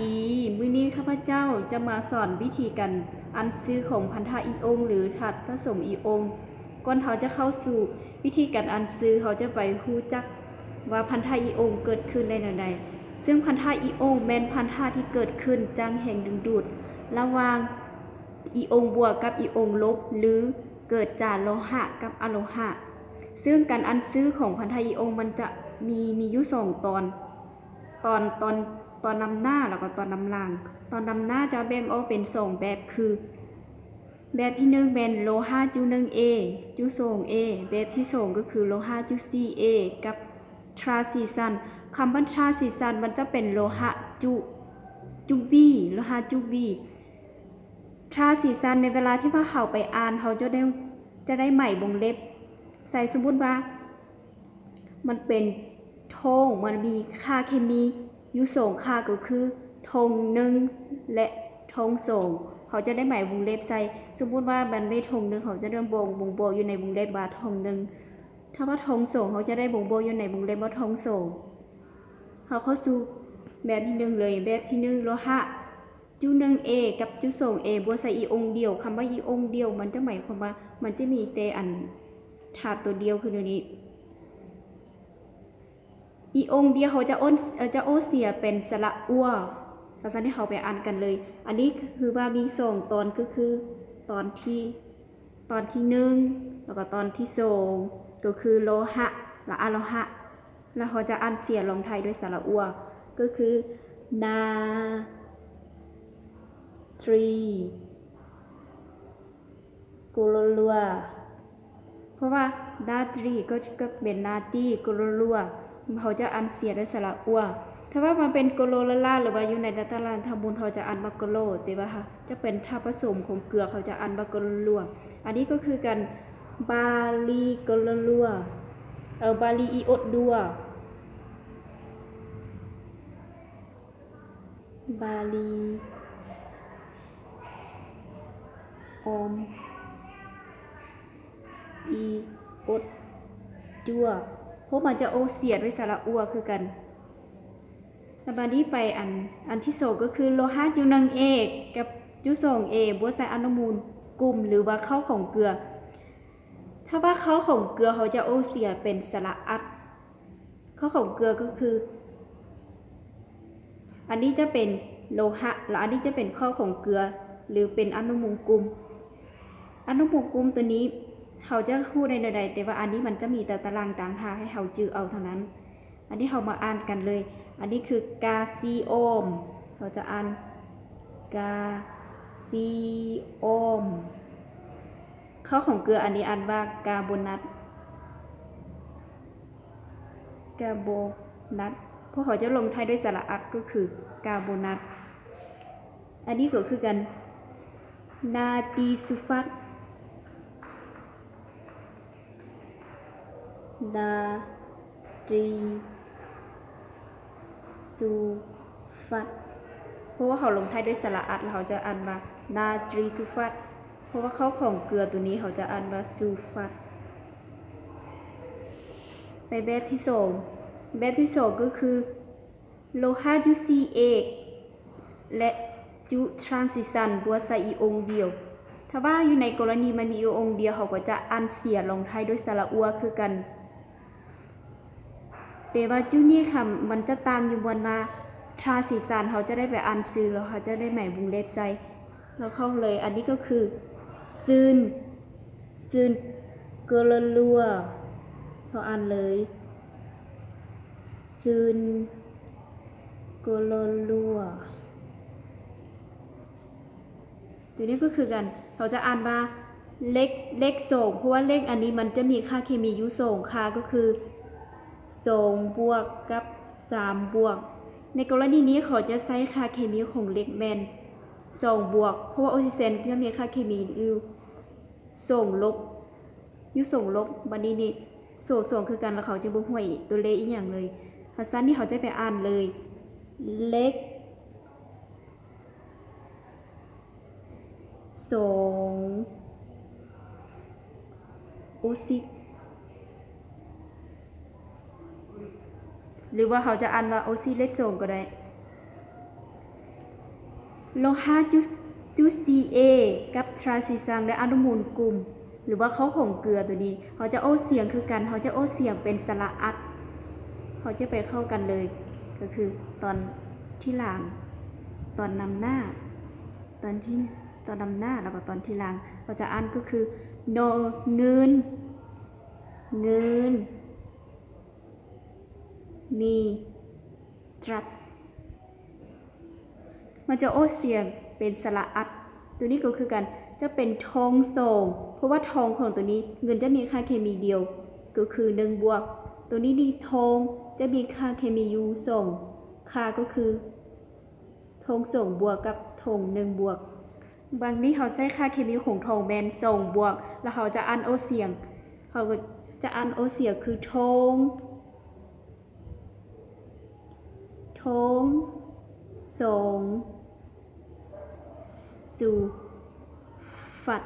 ດີ ມື້ນີ້ຂ້າພະເຈົ້າຈະມາສອນວິທີການອ່ານຊື່ຂອງພັນທະອີອົງ ຫຼື ທາດປະສົມອີອົງ. ກ່ອນເຮົາຈະເຂົ້າສູ່ວິທີການອ່ານຊື່, ເຮົາຈະໄປຮູ້ຈັກວ່າພັນທະອີອົງເກີດຂຶ້ນໄດ້ແນວໃດ. ເຊິ່ງພັນທະອີອົງແມ່ນພັນທະທີ່ເກີດຂຶ້ນຈາກແຮງດຶງດູດລະຫວ່າງອີອົງບວກກັບອີອົງລົບ ຫຼື ເກີດຈາກໂລຫະກັບອະໂລຫະ. ເຊິ່ງການອ່ານຊື່ຂອງພັນທະອີອົງມັນຈະມີ, ມີຢູ່ສອງຕອນ. ຕອນ, ຕອນ, ຕອນນຳໜ້າ ແລ້ວກໍຕອນນຳຫຼັງ. ຕອນນຳໜ້າຈະແບ່ງອອກເປັນສອງແບບ ຄື ແບບທີໜຶ່ງແມ່ນໂລຫະຈຸໜຶ່ງເອ ຈຸສອງເອ, ແບບທີສອງກໍຄືໂລຫະຈຸສີ່ເອກັບທຣານຊິຊັນ. ຄຳວ່າທຣານຊິຊັນມັນຈະເປັນໂລຫະຈຸ, ຈຸບີ, ໂລຫະຈຸບີ. ທຣານຊິຊັນໃນເວລາທີ່ວ່າເຮົາໄປອ່ານ, ເຮົາຈະໄດ້, ຈະໄດ້ໝາຍວົງເລັບໃສ່. ສົມມຸດວ່າ ມັນເປັນທອງ, ມັນມີຄ່າເຄມີຢູ່ສອງຄ່າ ກໍຄືທອງໜຶ່ງ ແລະ ທອງສອງ. ເຮົາຈະໄດ້ໝາຍວົງເລັບໃສ່. ສົມມຸດວ່າມັນເປັນທອງໜຶ່ງ, ເຮົາຈະໄດ້ບົ່ງ, ບົ່ງບອກຢູ່ໃນວົງເລັບວ່າທອງໜຶ່ງ. ຖ້າວ່າທອງສອງ, ເຮົາຈະໄດ້ບົ່ງບອກຢູ່ໃນວົງເລັບວ່າທອງສອງ. ເຮົາເຂົ້າສູ່ແບບທີໜຶ່ງເລີຍ. ແບບທີໜຶ່ງ ໂລຫະ ຈຸໜຶ່ງເອກັບຈຸສອງເອ ບວກໃສ່ອີອົງດຽວ. ຄຳວ່າອີອົງດຽວ ມັນຈະໝາຍຄວາມວ່າ ມັນຈະມີແຕ່ອັນທາດຕົວດຽວ ຄືແນວນີ້. ອີອົງດຽວເຮົາຈະໂອ, ຈະໂອເສຍເປັນສະຫຼະອົວ. ເພາະສະນັ້ນ ເຮົາໄປອ່ານກັນເລີຍ. ອັນນີ້ຄືວ່າມີສອງຕອນ ກໍຄືຕອນທີ ຕອນທີໜຶ່ງ ແລ້ວກໍຕອນທີສອງ ກໍຄືໂລຫະ ແລະ ອະໂລຫະ. ແລ້ວເຮົາຈະອ່ານເສຍລົງທ້າຍດ້ວຍສະຫຼະອົວ ກໍຄືນາຕຣີໂກໂລລົວ. ເພາະວ່ານາຕຣີກໍ, ກໍເປັນນາຕຣີໂກໂລລົວ, ເຮົາຈະອ່ານເສຍດ້ວຍສະຫຼະອົວ. ຖ້າວ່າມັນເປັນໂກໂລລາລາ ຫຼືວ່າຢູ່ໃນຕາຕະລາງທຳບຸນ ເຮົາຈະອ່ານວ່າໂກໂລ, ແຕ່ວ່າຈະເປັນທາດປະສົມຂອງເກືອ ເຂົາຈະອ່ານວ່າໂກໂລລົວ. ອັນນີ້ກໍຄືກັນ ບາລີໂກໂລລົວ, ເອີ ບາລີອີອົດດັວ. ບາລີອອມອີອົດຈົວ. ພວກມັນຈະອອກສຽງດ້ວຍສະຫຼະອົວຄືກັນ. ແລ້ວບາດນີ້ໄປອັນ, ອັນທີສອງກໍຄືໂລຫະຈຸໜຶ່ງເອກັບຈຸສອງເອ ບວກໃສ່ອະນຸມູນກຸ່ມ ຫຼືວ່າເຄົ້າຂອງເກືອ. ຖ້າວ່າເຄົ້າຂອງເກືອ ເຮົາຈະອອກສຽງເປັນສະຫຼະອັດ. ເຄົ້າຂອງເກືອກໍຄື ອັນນີ້ຈະເປັນໂລຫະ ແລະ ອັນນີ້ຈະເປັນເຄົ້າຂອງເກືອ ຫຼື ເປັນອະນຸມູນກຸ່ມ. ອະນຸມູນກຸ່ມຕົວນີ້ເຮົາຈະຮູ້ໄດ້ແນວໃດ? ແຕ່ວ່າອັນນີ້ມັນຈະມີແຕ່ຕາລາງຕ່າງຫາກໃຫ້ເຮົາຈື່ເອົາເທົ່ານັ້ນ. ອັນນີ້ເຮົາມາອ່ານກັນເລີຍ. ອັນນີ້ຄືກາຊີອອມ, ເຮົາຈະອ່ານກາຊີອອມ. ເຄົ້າຂອງເກືອອັນນີ້ອ່ານວ່າກາໂບນັດ. ກາໂບນັດ ພວກເຂົາຈະລົງທ້າຍດ້ວຍສະຫຼະອັດ ກໍຄືກາໂບນັດ. ອັນນີ້ກໍຄືກັນ ນາຕີຊູຟາດ, ນາຕີຊູຟາດ. ເພາະວ່າເຮົາລົງທ້າຍດ້ວຍສະຫຼະອັດ ແລ້ວເຮົາຈະອ່ານວ່ານາຕີຊູຟາດ. ເພາະວ່າເຄົ້າຂອງເກືອຕົວນີ້ ເຮົາຈະອ່ານວ່າຊູຟາດ. ໄປແບບທີສອງ, ແບບທີສອງກໍຄືໂລຫະຈຸສີ່ເອ ແລະ ຈຸທຣານຊິຊັນ ບວກໃສ່ອີອົງດຽວ. ຖ້າວ່າຢູ່ໃນກໍລະນີມັນມີອີອົງດຽວ ເຮົາກໍຈະອ່ານສຽງລົງທ້າຍດ້ວຍສະຫຼະອົວຄືກັນ. ແຕ່ວ່າຈຸນີ້ຄຳ ມັນຈະຕ່າງຢູ່ບ່ອນວ່າທຣານຊິຊັນ ເຮົາຈະໄດ້ໄປອ່ານຊື່ ແລ້ວເຮົາຈະໄດ້ໝາຍວົງເລັບໃສ່ ແລ້ວເຂົ້າເລີຍ. ອັນນີ້ກໍຄືຊືນ, ຊືນໂກໂລລັວ. ເຮົາອ່ານເລີຍ ຊືນໂກໂລລັວ. ຕົວນີ້ກໍຄືກັນ ເຮົາຈະອ່ານວ່າເລກ, ເລກສອງ ເພາະວ່າເລກອັນນີ້ມັນຈະມີຄ່າເຄມີຢູ່ສອງຄ່າ ກໍຄືສອງບວກກັບສາມບວກ. ໃນກໍລະນີນີ້ເຂົາຈະໃຊ້ຄ່າເຄມີຂອງເລກແມ່ນສອງບວກ ເພາະວ່າອົກຊີເຈນຈະມີຄ່າເຄມີຢູ່ສອງລົບ, ຢູ່ສອງລົບ. ບັດນີ້ນີ້ ໂສສອງຄືກັນ ແລ້ວເຂົາຈະບໍ່ຫ້ວຍຕົວເລກອີ່ຫຍັງເລີຍ. ຄັນຊັ້ນນີ້ເຮົາຈະໄປອ່ານເລີຍ ເລກ ສອງ ໂອຊິດ ຫຼືວ່າເຮົາຈະອ່ານວ່າໂອຊິດເລກສອງກໍໄດ້. ໂລຫະຈຸ ຈຸ Ca ກັບ Trasisang ໄດ້ອະນຸມູນກຸ່ມ ຫຼືວ່າເຂົ້າຂອງເກືອໂຕນີ້ ເຮົາຈະອອກສຽງຄືກັນ ເຮົາຈະອອກສຽງເປັນສະຫຼະອັດ ເຮົາຈະໄປເຂົ້າກັນເລີຍ ກໍຄືຕອນທີຫຼັງ ຕອນນຳໜ້າ ຕອນທີ ຕອນນຳໜ້າ ແລ້ວກໍຕອນທີຫຼັງ ເຮົາຈະອ່ານກໍຄື ນໍ ເງິນ ເງິນ ນີ ຕຣັດ ມັນຈະອອກສຽງເປັນສະຫຼະອັດ ໂຕນີ້ກໍຄືກັນ ຈະເປັນທອງສອງ ເພາະວ່າທອງຂອງໂຕນີ້ ເງິນຈະມີຄ່າເຄມີດຽວ ກໍຄືໜຶ່ງບວກ ໂຕນີ້ນີ້ທອງ ຈະມີຄ່າເຄມີຢູ່ສອງຄ່າ ກໍຄືທອງສອງບວກກັບທອງໜຶ່ງບວກ ບາງນີ້ເຮົາໃຊ້ຄ່າເຄມີຂອງທອງແມ່ນສອງບວກ ແລ້ວເຮົາຈະອ່ານອອກສຽງ ເຮົາກໍຈະອ່ານອອກສຽງຄືທອງ ທອງ ສອງ ຊູຟັດ